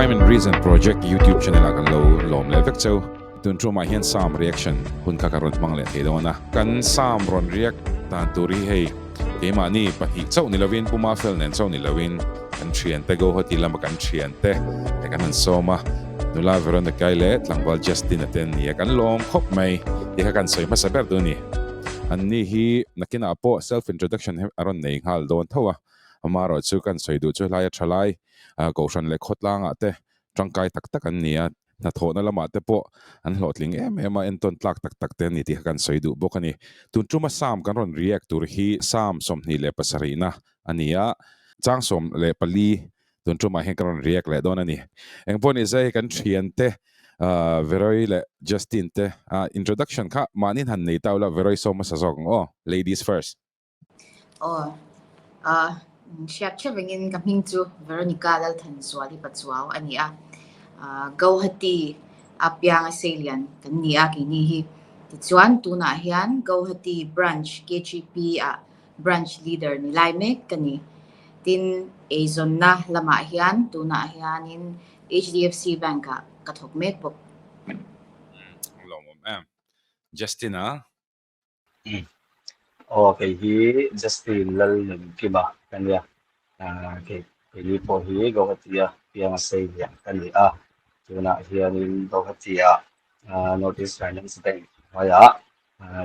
Rhyme and Reason Project YouTube channel ah kan lo lawm leh vek cheu. Tun tumah hian Psalm reaction hun kha ka rawn hmang leh thei dawn a. Kan Psalm rawn react dan tur hi hei keimahni pahnih chauh ni lovin Pu Mafel nen chauh ni lovin kan thiante Guwahati lama kan thiante te kan han sawm a. Nula Veronica-i leh tlangval Justin-a te an ni a, kan lawm khawp mai tih kha kan sawi hmasa ber duh a ni. Anni hi nakinah pawh self introduction hi a rawn nei nghal dawn tho a, amaherawhchu chu kan sawi duh chu helai a tha lai Kohhran leh khawtlangah te tangkai tak tak an ni a, hnathawhna lamah te pawh an hlawhtling em em a, entawn tlak tak tak te an ni tih kha kan sawi duh bawk a ni. Tun tuma Psalm kan rawn react tur hi Psalm 27 na a ni a, chang 14 tun tumah hian kan rawn react leh dawn a ni. Engpawh ni se hei kan thiante Veroy leh Justin te introduction kha mahni han nei ta ula Veroy sawm hmasa zawk ang aw, ladies first. Aw, hriat hrep engin ka hming chu Veronica Lalthanzuali Pachuau a ni a. Guwahati a pianga seilian kan ni a keini hi. Tichuan tunah hian Guwahati Branch KGP ah Branch Leader ni lai mek ka ni. Tin, eizawnna lamah hian tunah hianin HDFC Bank ah ka thawk mek bawk. Lawmawm em. Justin-a. Aw kei hi Justin Lalnunkima ka nia. Kei keini pawh hi Guwahati-a pianga sei lian ka ni a. Tunah hianin Guwahati-a North East Finance Bank hnuaiah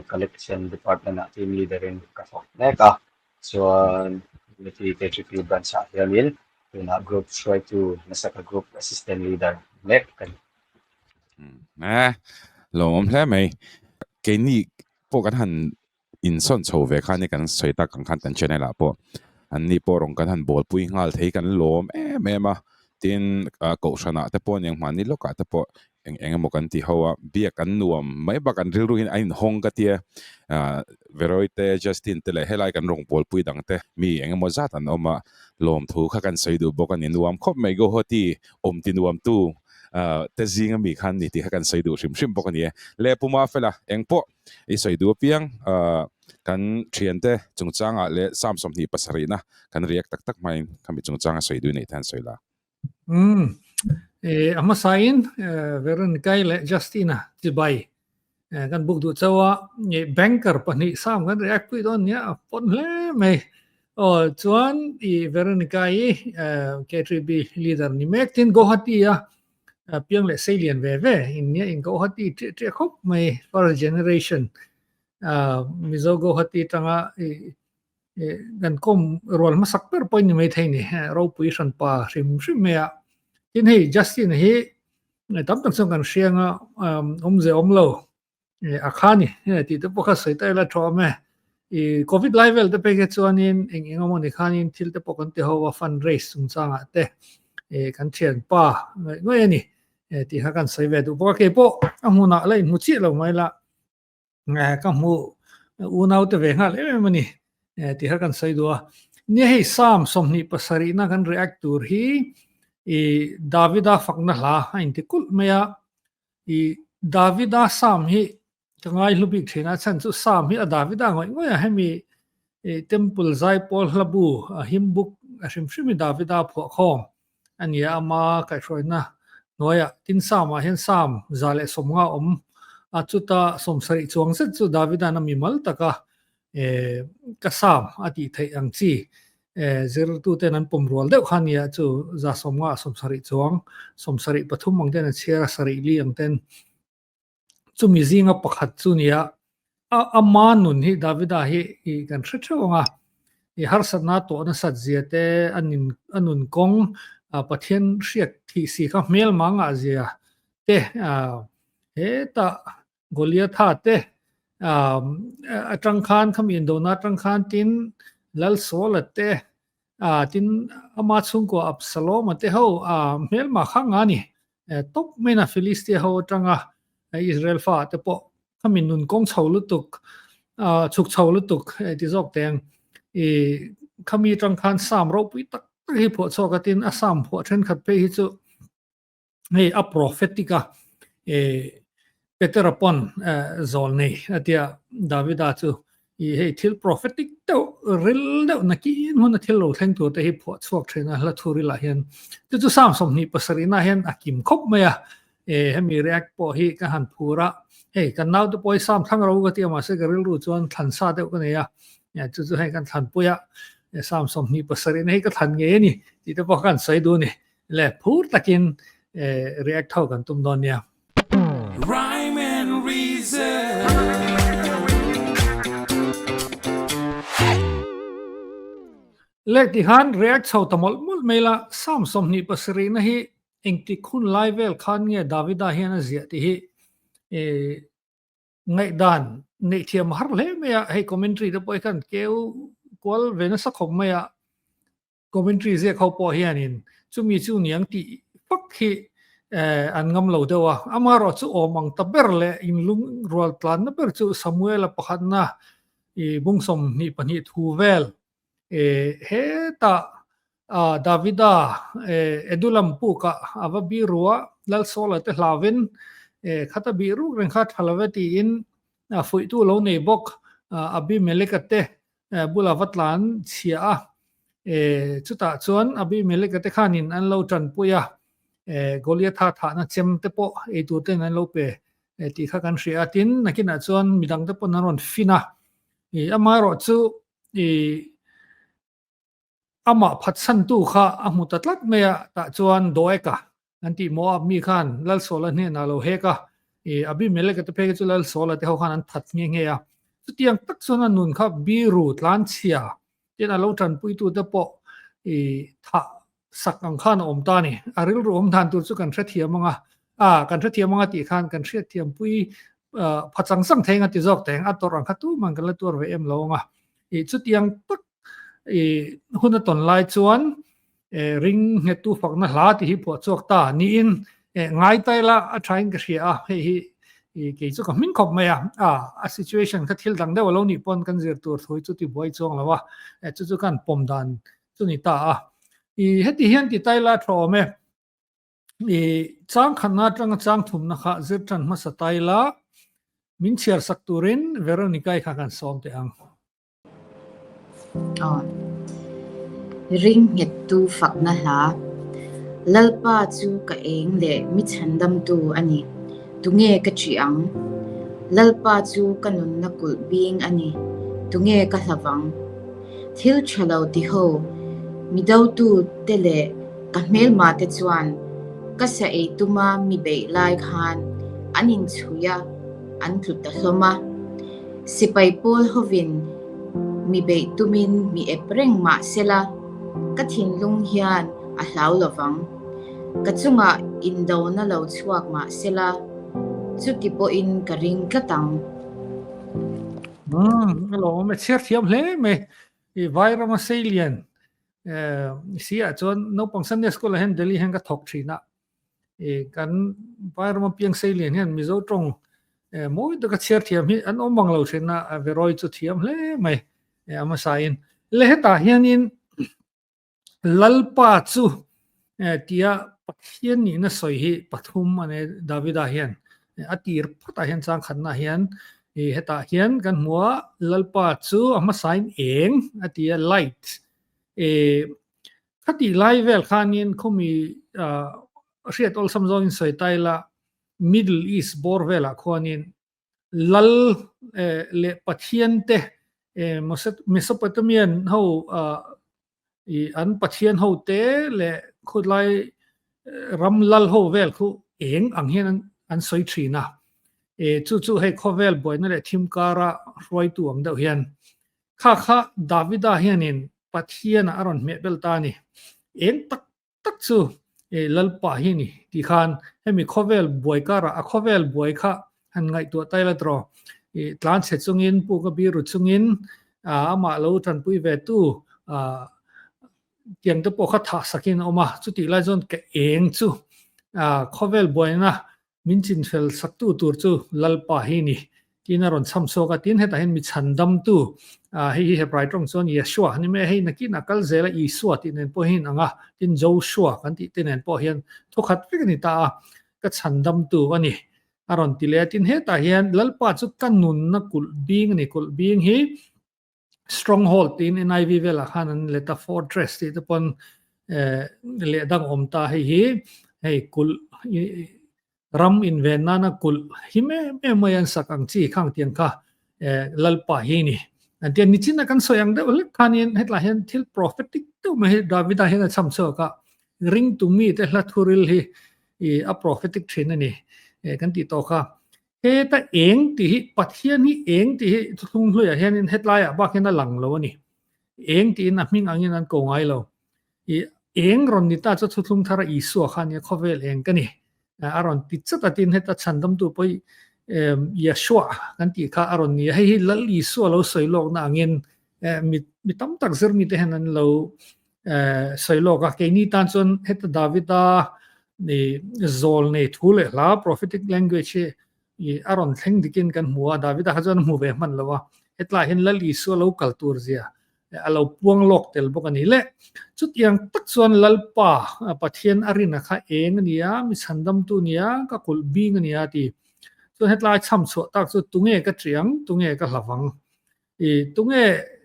Collection Department-ah team leader-in ka thawk mek a. Chuan Unity KTP branch-ah hianin tunah group hruaitu Nasaka Group Assistant Leader mek ka ni. Lawmawm hle mai. Keini pawh kan han insawn chho ve khan kan sawi tak ang khan kan channel ah pawh an ni pawh rawn kan han bawl pui nghal thei kan lawm em em a. Tin kohhran ah te pawh aniang mahni lawk ah te pawh eng eng emaw kan ti ho a, biak an nuam mai bak an rilru hian a inhawng ka tia. Veroy te Justin te leh helai kan rawn bawl pui dang te mi eng emaw zat an awm a, lawmthu kha kan sawi duh bawk a ni. Nuam khawp mai Guwahati awm ti nuam tu te zing ami khan ni tih kha kan sawi duh hrim hrim bawk a ni e. Le Pu Mafela, eng pawh i sawi duh apiang kan thiante chungchangah leh Psalm 27 na kan react tak tak hmain khami chungchanga sawi duh neih te han sawi la. Umm, e a hmasain Veronica-i leh Justin-a chibai kan buk duh chauh a, banker pahnih Psalm kan react pui dawn nia a pawn hle mai. Aw chuan i Veronica-i K3B leader ni mek tin Guwahati-a piang leh sei lian ve ve in nia in Guwahati ṭiah ṭiah khawp mai first generation Mizo Guwahati atanga i kan kawm rual hmasak ber pawhin ni maithei ni ropui hranpa hrim hrim mai a. Tin hei Justin hi tam tak chuan kan hriang a awmze awm lo. A kha ni tih te pawh kha sawi ta ila tha awm e. I covid lai vel te pek hi chuanin eng eng emaw ni khanin thil te pawh kan ti ho a fund raise chungchangah te kan thianpa ngaih ngaih a ni tih kha kan sawi ve duh bawk a. Keipawh a hmunah la inhmu chiah lo mai la ka hmu unau te ve nghal em em a ni tih kha kan sawi duh a. Nia hei Psalm 27 na kan react tur hi i Davida fakna hla a inti kulh mai a. I Davida Psalm hi ka ngai hlu bik thin a, chhan chu Psalm hi a Davida ngawih ngawih a, hemi Temple Zaipawl hlabu a hymn book a hrim hrim hi Davida phuah khawm a ni a, ama kaihhruaina hnuaiah tin Psalm ah hian Psalm 150 awm a, chuta 70 chuang zet chu Davida'n a mimal taka ka Psalm a tih theih ang chi Zirtuten an pawm rual deuh kha nia chu 150 70 chuang 73 ang ten a chhiar a sarih li ang ten chumi zinga pakhat chu nia a ama nun hi Davida hi i kan hre theuh anga i harsatna tawh nasat zia te anin a nun kawng Pathian hriat thih si kha hmel mangah zia te hetah Goliatha te atang khan khami indona atang khan tin Lal Saula te tin ama chhungkua Absaloma te ho hmelma kha nga ni tawp maina Philistia ho atanga Israel fa te pawh khami nun kawng chho lutuk chhuk chho lutuk ti zawk teng i khami atang khan Psalm ropui tak tak hi phuah chhuak a tin a Psalm phuah thenkhat phei hi chu hei a prophetic a e Petera pawn zawl nei a tia Davida chu I hei thil prophetic deuh ril deuh nakin huna thil lo thleng tur te hi phuah chhuak thin a hla thu rilah hian. Chu chu Psalm 27 ah hian a kim khawp mai a. E hemi react pawh hi ka han phur a. Hei kan naute pawh hi Psalm thlang ro ka ti a mahse ka rilru chuan thlan sa deuh ka nei a. Chu chu hei kan thlanpui a. Psalm 27 na hi ka thlan ngei a ni tih te pawh ka han sawi duh a ni. Le phur takin react ho kan tum dawn nia. Rhyme and reason. Le tikhan react chho ta mawlh mawlh mai la, Psalm 27 na hi engtik hun lai vel khan nge Davida hian a ziah tih hi ngaihdan neih thiam a har hle mai a, hei commentary te pawh hi khan keu kual ve nasa khawp mai a. Commentary ziak ho pawh hianin chumi chu niang tih fak hi an ngam lo deuh a, amaherawh chu awm ang ta ber leh inlung rual tlanna ber chu Samuela pakhatna i bung 22 thu vel hetah Davida Edulam pukah a va bi ru a, Lalsawla te hlauvin khata bih ruk reng kha tha love tiin fuihtu lo nei bawk Abimeleka te bula va tlan chhia a, chutah chuan Abimeleka te khanin an lo tanpui a, Goliatha thahna chem te pawh ei tur ten an lo pe tih kha kan hria a, tin nakinah chuan midang te pawn an rawn fin a, amaherawh chu Amah phatsantu kha a hmu ta tlat mai a, tah chuan Doeg-a an tih Moab mi khan Lalsawla hnenah a lo hek a, i Abimelek-a te phei kha chu Lalsawla te ho khan an that nghe nghe a. Chutiang tak chuan a nun kha biru tlanchhia tin a lo tanpuitute pawh i thah sak ang khan a awm ta a ni. A rilru awm dan tur chu kan hrethiam ang a, a kan hrethiam ang a tih khan kan hriatthiampui pha chang chang thei ang a ti zawk teh ang, a tawrh ang kha tuman kan la tuar ve em lo ang a. I chutiang tak i hun a tawn lai chuan ring nghettu fakna hla tih hi phuah chhuak ta niin ngai ta ila a thain ka hria a, hei hi i kei chu ka hming khawp mai a, a a situation kha thil dang deuh a lo nih pawn kan zir tur thu hi chu ti buai chuang lo a, chu chu kan pawm dan chu ni ta a. I heti hian ti ta ila tha awm e. I chang khatna atanga chang thumna kha zir tan hmasa ta ila min chhiar sak turin Veronica-i kha kan sawm teh ang. Aw. Ring nghettu fakna hla. Lalpa chu ka eng leh mi chhandamtu a ni. Tunge ka ṭih ang? Lalpa chu ka nunna kulh bing a ni. Tunge ka hlavang? Thil ṭha lo ti ho, mi dotu te leh ka hmelma te chuan ka sa ei tuma mi beih lai khan an inchhui a, an tlu ta hlawm a. Sipai pawl hovin mi beih tumin mi ep reng mah sela, ka thinlung hian a hlau lovang. Ka chungah indona lo chhuak mah sela, chuti pawhin ka ring tlat ang. Umm, a lawm awm e, chhiar thiam hle mai. I Vairama Seilian si ah chuan naupang Sunday School ah hian Delhi hian ka thawk thin a. I kan Vairama piang Seilian hian Mizo tawng mawi taka chhiar thiam hi an awm ang lo thin a, Veroi chu thiam hle mai a hmasa in. Le hetah hianin Lalpa chu tia Pathian nihna sawi hi pathum a nei Davida hian a tir phatah hian chang khatna hian hetah hian kan hmu a Lalpa chu a hmasain eng a ti a light khatih lai vel khanin khawmi hriat awlsam zawngin sawi ta ila Middle East bawr velah khuanin Lal leh Pathian te Mesopotamian ho an Pathian ho te leh khawtlai ram lal ho vel khu eng ang hian an sawi thin a. Chu chu hei khawvel buaina leh thim kara hruaitu ang deuh hian kha kha Davida hianin Pathianah a rawn hmeh bel ta a ni. Eng tak tak chu Lalpa hi a ni tih khan hemi khawvel buai karah a khawvel buai kha han ngaihtuah ta ila tawh i tlanchhe chungin puk a biru chungin amah lo tanpui ve tu tiang te pawh kha thah sakin a awm a chutih lai chuan ka eng chu khawvel buaina Min chinfel saktu tur chu Lalpa hi ni tiin a rawn chham chhuak a, tin hetah hian mi chhandamtu, hei hi Hebrai tawng chuan Yeshua a ni mai a, hei nakin a kal zel a Isua tih nen pawh hian ang a, tin Joshua kan tih te nen pawh hian thukhat vek a ni ta a, ka chhandamtu a ni. A rawn ti leh a, tin hetah hian Lalpa chu ka nunna kulh bing a ni, kulh bing hi stronghold tiin NIV velah khan an let a, fortress tih te pawn leh dang awm ta hei hi hei kulh ram inven nana kulh hi em em mai an sak ang chi khang tiang kha Lalpa hi ni. An tia nichina kan sawi ang deuh hlek khanin hetlai hian thil prophetic deuh mai hi Davida hian a cham chhuak a, ringtu mite hla thuril hi i a prophetic thin a ni kan tih tawh kha. Heta eng tih hi Pathian hi eng tih hi thuthlung hluiah hianin hetlaiah bak hian a lang lo a ni. Eng tiin a hming angin an ko ngai lo. I eng rawn ni ta chu thuthlung thara Isua kha nia khawvel eng ka ni. A rawn ti chat a tin heta chhandamtu pawh hi Yeshua kan tih kha a rawn ni a. Hei hi Lal Isua lo sawi lawkna angin mi tam tak zir mite hian an lo sawi lawk a, keini tan chuan heta Davida zawl nei thu leh hla prophetic language hi a rawn thleng dikin kan hmu a, Davida kha chuan a hmu ve hman lo a, hetlai hian Lal Isua lo kal tur zia a lo puang lawk tel bawk a ni le. Chutiang tak chuan Lalpa Pathian a rina kha eng a ni a, mi chhandamtu a ni a, ka kulh bing a ni a ti. Chuan hetlai chham chhuah tak chu tunge ka ṭiang, tunge ka hlavang I tunge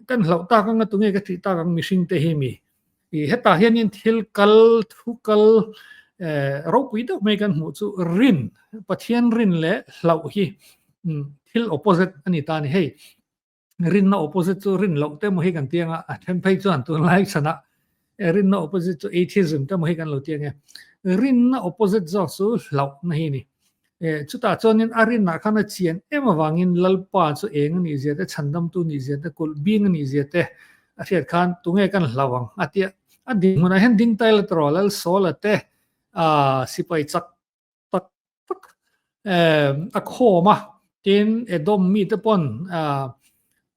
kan hlauh tak anga tunge ka ṭih tak ang mihring te hi mi? I hetah hianin thil kal, thu kal ropui deuh mai kan hmuh chu rin, Pathian rin leh hlauh hi thil opposite a ni ta a ni. Hei rinna opposite chu rin loh te emaw hi kan ti anga a then phei chuan tunlai chhanah rinna opposite chu atheism te emaw hi kan lo ti ange. Rinna opposite zawk chu hlauhna hi a ni. Chutah chuanin a rinah khan a chian em avangin Lalpa chu eng a nih zia te, chhandamtu nih zia te, kulh bing a nih zia te a hriat khan tunge kan hlau ang a tia. A dinhmunah hian ding ta ila tawrh Lal Sawla te sipai chak tak tak a khawm a, tin Edom mite pawn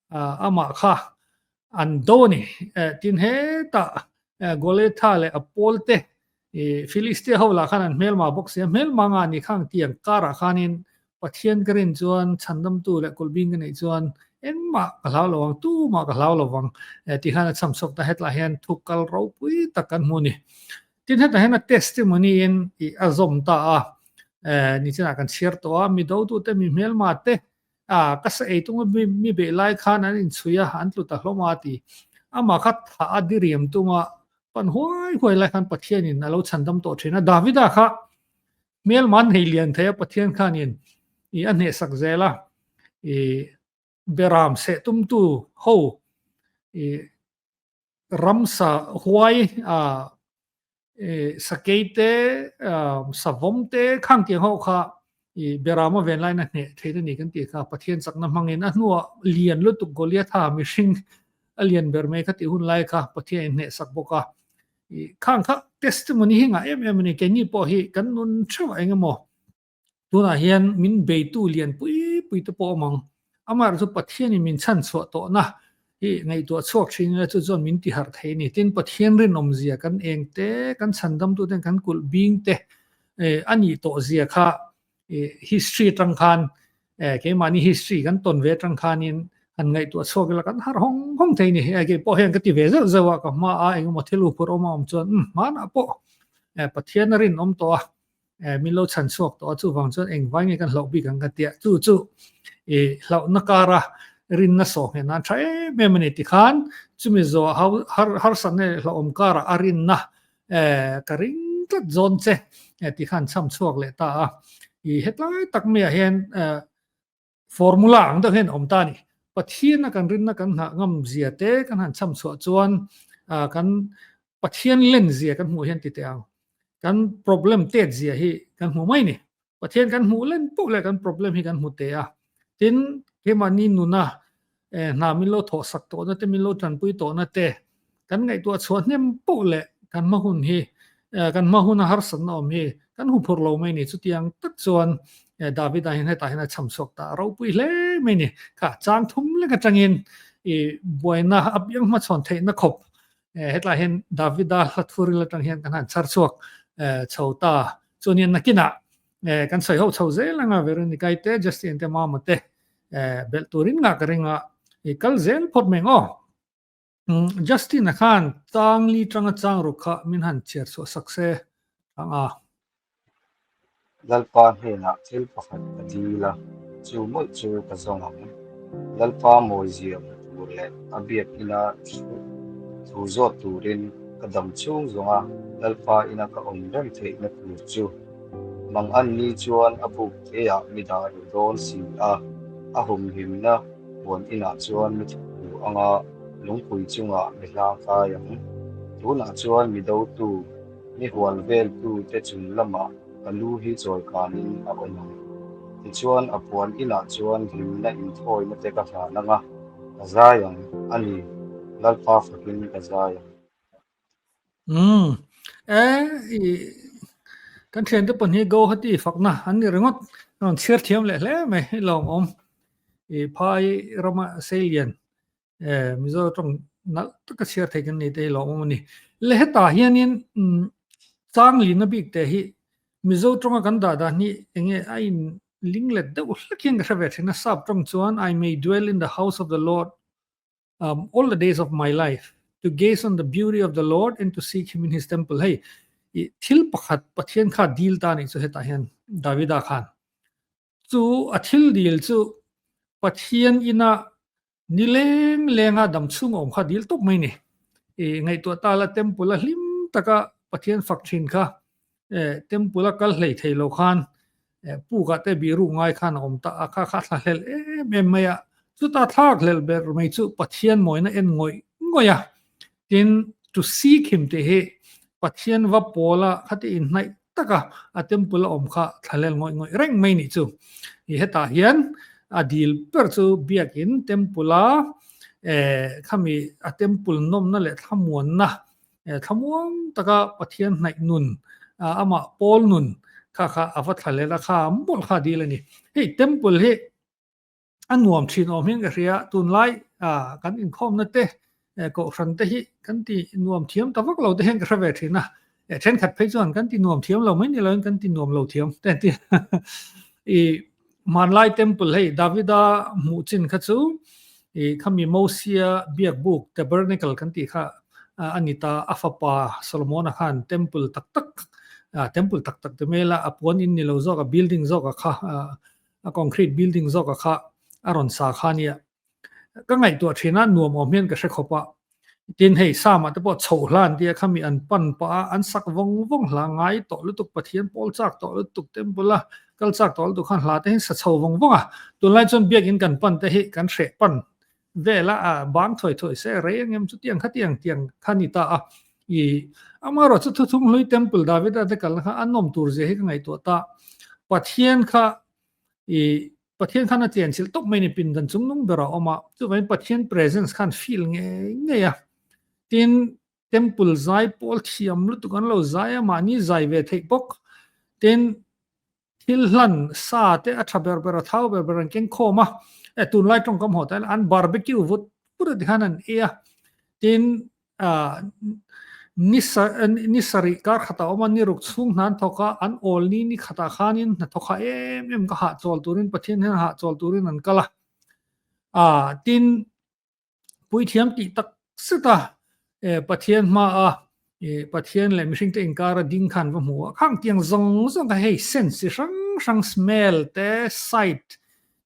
amah kha an do a ni. Tin hetah Goliatha leh a pawlte I Filistia ho lah khan an hmelma bawk si a, hmelma nga ni khang tiang karah khanin Pathian ka rin chuan chhandamtu leh kulhbing ka neih chuan engmah ka hlau lo ang, tumah ka hlau lo vang tih khan a chham chhuak ta. Hetlai hian thu kal ropui tak kan hmu a ni. Tin hetah hian a testimony in i a zawm ta a, nichinah kan chhiar tawh a, mi dotute, mi hmelma te a ka sa ei tung mi mi beih lai khan an inchhui a, an tlu ta hlawm a ti. Amah kha thah a diriam tung a, Pan huai huai lai khan Pathianin a lo chhandam tawh thin a, Davida kha hmelma nei lian thei a Pathian khanin i a hnehsak zel a, i beram seh tumtu ho i ramsa huai a i sakei te savawm te khang tiang ho kha i beram a ven lain a hneh theih a ni kan tih kha Pathian chakna hmangin a hnuah lian lutuk Goliatha mihring a lian ber mai kha tih hun lai kha Pathian in hneh sak bawk a. I khang kha testimony hi ngah em em a ni. Keini pawh hi kan nun theuh eng emaw tunah hian min beitu lian pui pui te pawh awm ang. Amaherawhchu chu Pathian in min chhan chhuah tawhna hi ngaihtuah chhuak thin ila chu chuan min ti harh thei a ni. Tin Pathian rinawmzia kan eng te, kan chhandamtu ten kan kulh bing te a nih tawh zia kha history atang khan keimahni history kan tawn ve atang khanin han ngaihtuah chhuak ila kan harh hawng hawng thei a ni. Kei pawh hian ka ti ve zeuh zeuh a, ka hma a engemaw thil huphurh awm a awm chuan hmanah pawh Pathian a rinawm tawh a, min lo chhan chhuak tawh a, chuvang chuan engvai nge kan hlauh bik ang ka tia, chu chu i hlauhna kara rinna sawh ngheh nan tha em em a ni tikhan chumi zawh har harsatna leh hlauhawm karah a rinna ka ring tlat zawn che tikhan chham chhuak leh ta a, i hetlai tak maiah hian Formula ang deuh hian awm ta a ni. Pathiana kan rinna kan nghah ngam zia te kan han chham chhuah chuan kan Pathian len zia kan hmuh hian ti teh ang. Kan problem tet zia hi kan hmu mai ni. Pathian kan hmuh len poh leh kan problem hi kan hmu teh a. Tin, keimahni nuna hna min lo thawhsak tawhna te, min lo tanpui tawhna te kan ngaihtuah chhuah hnem poh leh kan hma hun hi kan hma huna harsatna awm hi kan hu phur lo mai ni. Chutiang tak chuan Davida hian hetah hian a chham chhuak ta a ropui hle mai ni. Kha chang thum lek atangin i buaina a piang hmachhawn theihna khawp hetlai hian Davida hla thuril atang hian kan han chhar chhuak chho ta. Chuanin nakinah kan sawi ho chho zel anga Veronica-i te, Justin te, Mama te belh turin ngah ka ring a, i kal zel phawt mai ang aw. Justin-a khan chang li tanga chang ruk kha min han chhiar chhuah sak se ang a. Lalpa hnenah thil pakhat ka dil a, chu mawlh chu ka zawng ang. Lalpa mawizia hmu tur leh a biak ina thu zawt turin ka dam chhung zawnga Lalpa ina ka awm reng theihna tur chu. Mangan ni chuan a buk teah mi dah ru dawn si a, a humhimna huan inah chuan mi thawk ru anga lungpui chungah mi hlang kai ang. Tunah chuan mi dotu, mi hual veltu te chung lamah ka lu hi chawi kanin a awm ang. Tichuan a puan inah chuan hlimna inthawina te ka hlan anga ka zai ang, a ni, Lalpa fakin ka zai ang. Umm e i kan thiante pahnih Guwahati fakna an ni ringawt a rawn chhiar thiam leh hle mai i lawmawm i phai rama seilian e Mizo tawng nalh taka chhiar thei kan ni te hi lawmawm a ni. Le hetah hianin umm chang lina bik te hi Mizo tawnga kan dah dan hi enge a in ling let deuh hlek hian ka hre ve thin a sap tawng chuan I may dwell in the house of the Lord um, all the days of my life to gaze on the beauty of the Lord and to seek him in his temple. Hei, i thil pakhat Pathian kha dil ta ni chu hetah hian Davida khan. Chu a thil dil chu Pathian ina nileng lenga dam chhung awm kha dil tawp mai ni. I ngaihtuah ta la temple a hlim taka Pathian fak thin kha temple a kal hlei thei lo khan pukah te biru ngai khan a awm ta a, kha kha thla hlel em em mai a, chuta thlak hlel ber mai chu Pathian mawina en ngawih ngawih a, tin to seek him tih hi Pathian va pawla khati inhnaih taka a temple a awm kha thla hlel ngawih ngawih reng mai nih chu. I hetah hian a dil ber chu biakin temple a khami a temple nawmna leh thlamuanna Thlamuang taka Pathian hnaih nun, amah pawl nun kha kha a va thla leh a, kha mawlh kha a dil a ni. Hei temple hi a nuam thin awm hian ka hria, tunlai kan inkhawmna te, kohhran te hi kan ti nuam thiam ta vak lo te hian ka hre ve thin a. Thenkhat phei chuan kan ti nuam thiam lo mai ni loin kan ti nuam lo thiam te an ti. I hmanlai temple hei Davida hmuh chin kha chu i khami Mosia biak buk tabernacle kan tih kha a ni ta a fapa Solomona khan temple tak tak temple tak tak te mai la a puan in ni lo zawk a building zawk a kha a concrete building zawk a kha a rawn sa kha nia. Ka ngaihtuah thin a, nuam awm hian ka hre khawp a. Tin hei Sama te pawh chhoh hla an tia khami an pan pah a, an sak vawng vawng hla ngai tawh lutuk Pathian pawl chak tawh lutuk temple a kal chak tawh lutuk khan hla te hi sa chho vawng vawng a. Tunlai chuan biakin kan pan te hi kan hreh pan vel a, bang thuai thuai se rei ang em chu tiang kha tiang tiang kha ni ta a. I amaherawh chu Thuthung hlui temple Davida te kalna kha a nawm tur zia hi ka ngaihtuah ta. Pathian kha i Pathian khan a chenchilh tawp mai ni pindan chung nung ber a awm a, chuvangin Pathian presence khan feel ngei ngei a. Tin, temple zai pawl thiam lutuk an lo zai a, mahni zai ve theih bawk. Tin, thil hlan sa te a tha ber ber a thau ber ber an keng khawm a, e tunlai tawngkam haw ta ila an barbecue vut vut a ti khan an ei a. Tin, Ni ni sarih kar khatah awm a, ni ruk chhung hna an thawk a, an awl ni ni khatah khanin hna thawk ha em em ka hahchawl turin Pathian hian hahchawl turin an kal a. Tin, puithiam tih tak zet a, Pathian hmaa Pathian leh mihringte inkara ding khan va hmu a, khang tiang zawng zawng kha hei sense chi hrang hrang smell te, sight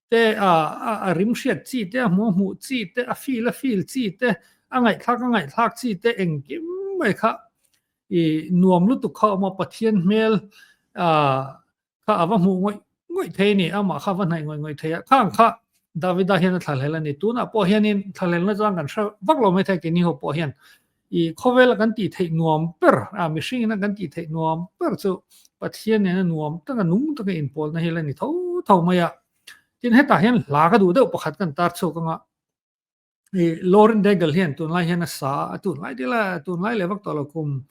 te a a rim hriat chi te, a hmuh a hmuh chi te, a feel a feel chi te, a ngaihthlak a ngaihthlak chi te engkim mai kha i nuam lutuk kha a awm a, Pathian hmel kha a va hmuh ngawih ngawih thei a ni, amah kha a va hnaih ngawih ngawih thei a, khang kha Davida hian a thlahlel a ni, tunah pawh hianin thlahlelna chuan kan hre vak lo mai thei keini ho pawh hian i khawvela kan tih theih nuam ber a mihringina kan tih theih nuam ber chu Pathian nena nuam taka nung taka inpawlna hi la ni tho tho mai a. Tin hetah hian hla ka duh deuh pakhat kan tar chhuak anga i Lauren Daigle hian tunlai hian a sa a tunlai dila tunlai leh vak tawh lo kum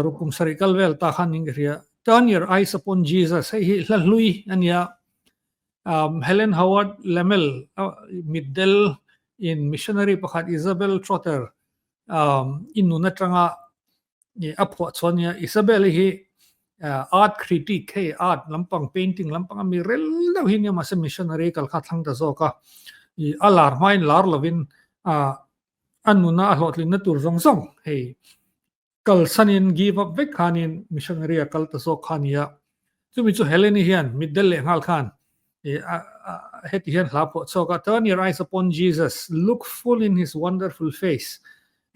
rukum sarih kal vel ta khan ning ka hria Turn Your Eyes Upon Jesus hei hi hla hlui ania Helen Howard Lemel mitdel in missionary pakhat Isabel Trotter i nun atanga a phuah chhuah ania. Isabel hi art critic hei art lampang painting lampang a mi rel deuh hi ania mahse missionary kal kha a thlang ta zawk a. A lar hmain lar lovin a nuna a hlawhtlinna tur zawng zawng hei kalsanin give up vek khanin missionary a kal ta zawk kha ania. Chumi chu Heleni hian mitdel leh nghal khan heti hian hla pawh chhuak a, Turn your eyes upon Jesus, look full in his wonderful face,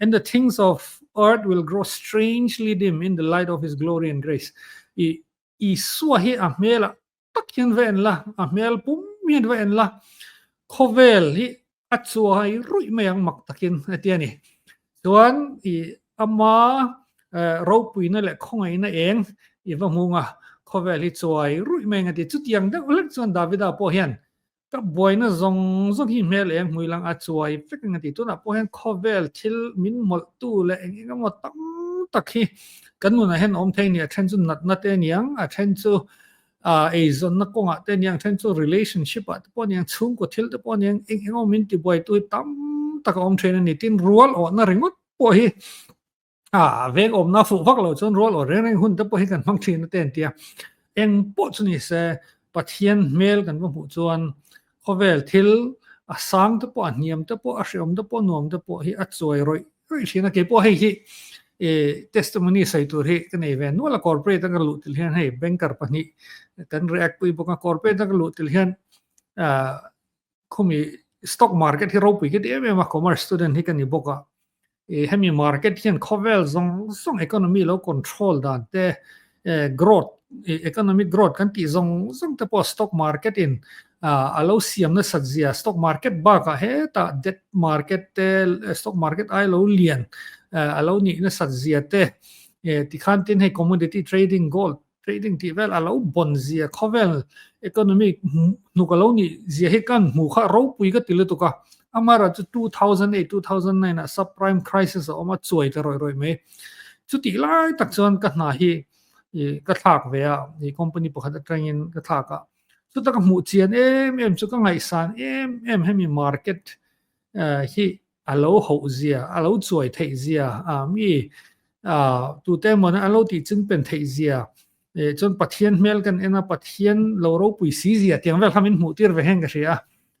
and the things of earth will grow strangely dim in the light of his glory and grace. I Isua hi a hmelah tak hian va en la, a hmel pum hian va en la, khawvel hi a chuai ruih mai ang mak takin a ti a ni. Chuan i ama ropuina leh khawngaihna eng i va hmung a, khawvel hi chuai ruih mai ang a ti. Chutiang deuh hlek chuan Davida pawh hian ka buaina zawng zawng hi hmel eng hmui lang a chuai vek ang a ti. Tunah pawh hian khawvel thil min mawlhtu leh eng eng emaw tam tak hi kan nunah hian awm thei a ni. A then chu natna te a niang, a then chu eizawnna kawngah te a niang, a then chu relationship ah te pawh a niang, chhungkaw thil te pawh a niang, eng eng emaw min tibuaitu hi tam tak a awm thin a ni. Tin, rual awhna ringawt pawh hi a veng awmna fuh vak lo chuan rual awh reng reng hun te pawh hi kan hmang thin a te an ti a. Eng pawh chu ni se Pathian hmel kan va hmuh chuan khawvel thil a sang te pawh a hniam te pawh a hreawm te pawh nuam te pawh hi a chuai rawih rawih thin a. Kei pawh hei hi testimony sawi tur hi ka nei ve nual a, corporate a ka luh tel hian hei banker pahnih kan react pui bawk a, corporate a ka luh tel hian Khumi stock market hi ropui ka ti em em a, commerce student hi ka ni bawk a, i hemi market hian khawvel zawng zawng economy lo control dan te, growth, economic growth kan tih zawng zawng te pawh stock market in a lo siam nasat zia, stock market bakah hetah debt market te, stock market ai lo lian a lo nih nasat zia te, tikhan tin hei commodity trading, gold Trading tih vel a lo bawn zia khawvel economy hnuk a lo nih zia hi kan hmu kha ropui ka ti lutuk a. Amaherawhchu 2008, 2009 ah subprime crisis a awm a, chuai ta rawih rawih mai. Chutih lai tak chuan ka hna hi ka thlak ve a, company pakhat atangin ka thlak a. Chuta ka hmuh chian em em chu ka ngaihsan em em hemi market hi a lo hoh zia, a lo chuai theih zia, mi tute emaw an lo tih ching pen theih zia, chuan Pathian hmel kan en a, Pathian lo ropui si zia tiang vel kha min hmuh tir ve heng ka hria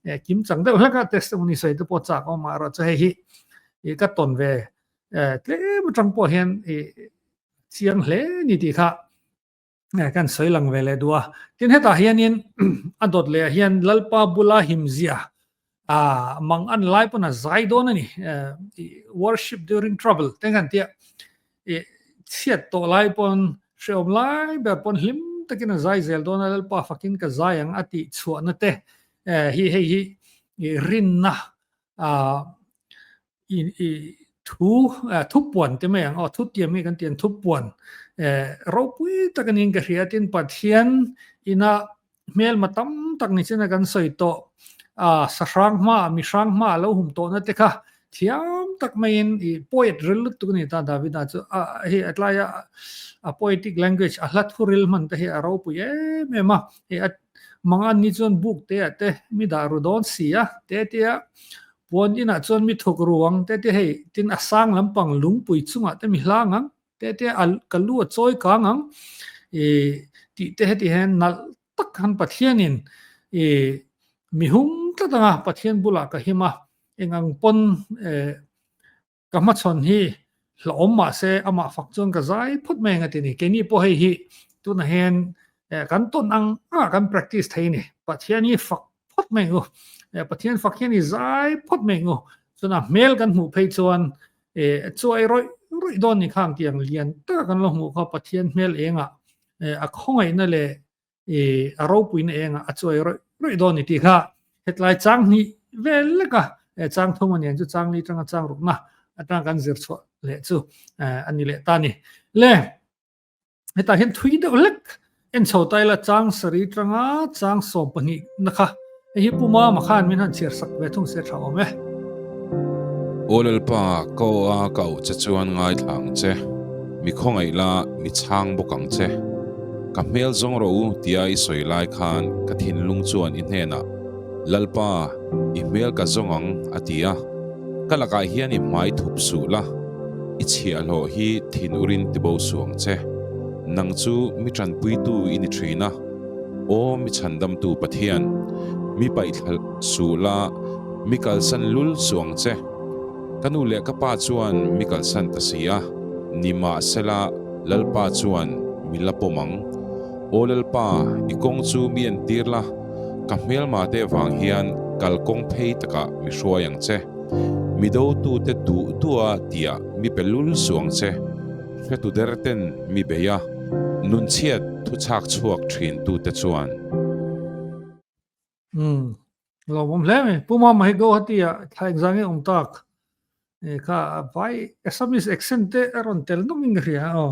a, kim chang deuh hlek a testimony sawi te pawh chak awm mah erawh chu hei hi ka tawn ve tlem atang pawh hian chiang hle ni tih kha kan sawi lang ve leh duh a. Tin hetah hianin a dawt leh ah hian Lalpa bula himzia a mang an lai pawn a zai dawn a ni. Worship during trouble te kan tia chhiat tawh lai pawn hrehawm lai ber pawn hlim takin a zai zel dawn a, Lalpa fakin ka zai ang a tih chhuahna te hi hei hi rinna i thu thupuan te mai ang aw thutiam hi kan ti ang thupuan ropui tak anin ka hria tin Pathian ina hmelma tam tak ni china kan sawi tawh a sahrang hma mi hrang hma lo hum tawh na te kha thiam tak maiin i poet ril lutuk ani ta Davida chu a hei a tlaia a poetic language a hla thuril hman te hi a ropui em em a hei a mangan ni chuan buk te ah te mi dah ru dawn si a te tia Puan inah chuan mi thawk ruang te te hei tin a sang lampang lungpui chungah te mi hlang ang te te a ka lu a chawi kang ang i tih te heti hian nalh tak han Pathianin i mi hung tlat anga Pathian bulah ka him a engang pawn Ka hmachhawn hi hlauhawm mah se amah fak chuan ka zai phawt mai ang a ti ni. Keini pawh hei hi tunah hian kan tawn ang angah kan practice thei a ni. Pathian hi fak phawt mai ang u. Pathian fak hian i zai phawt mai ang u. Chuan a hmel kan hmuh phei chuan chuai rawih rawih dawn ni kha ang tih ang lian taka kan lo hmuh kha Pathian hmel engah a khawngaihna leh i a ropuina enga a chuai rawih rawih dawn ni tih kha hetlai chang hnih vel lek a chang thum a niang chu chang li tanga chang rukna atanga kan zir chhuah leh chu a ni leh ta ni le hetah hian thui deuh hlek en chho ta ila chang sari tanga chang 12 na kha hei hi Pu Mama khan min han chhiar sak ve thung se tha awm e. Aw Lalpa, ka aw a ka auh che chuan ngaithla ang che, mi khawngaih la, mi chhang bawk ang che. Ka hmel zawng rawh u tia i sawi lai khan ka thinlung chuan i hnenah, Lalpa, i hmel ka zawng ang, a ti a. Ka lakah hian i hmai thup suh la, i chhiahhlawh hi thin urin tibo suh ang che. Nang chu mi tanpuitu i ni thin a. Aw mi chhandamtu Pathian, mi paihthla suh la, mi kalsan lul suh ang che. Ka nu leh ka pa chuan mi kalsan ta si a, nimahsela Lalpa chuan mi la pawm ang. Aw Lalpa, i kawng chu mi entir la, ka hmelmate vang hian kalkawng phei takah mi hruai ang che. Mi dotute duh duha tiah mi pe lul suh ang che. Hretu der ten mi bei a, nunchhiat thu chhak chhuak thintute chuan. Umm, lawmawm hle mai. Pu Mama hi Guwahati ah thla engzah nge awm tak? E kha vai Assamese accent te a rawn tel nawm in ka hria aw.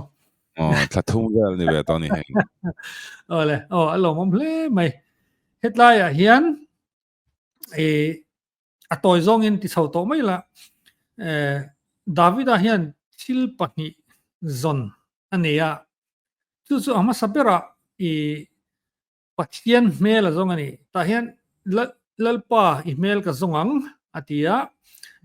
Aw, thla thum vel ni ve tawh a ni hei. Aw le, aw a lawmawm hle mai. Hetlai ah hian e a tawi zawngin ti chho tawh mai la. E Davida hian thil pahnih zawn a nei a, chu chu a hmasa berah i Pathian hmel a zawng a ni. Tah hian Lalpa i hmel ka zawng ang a ti a,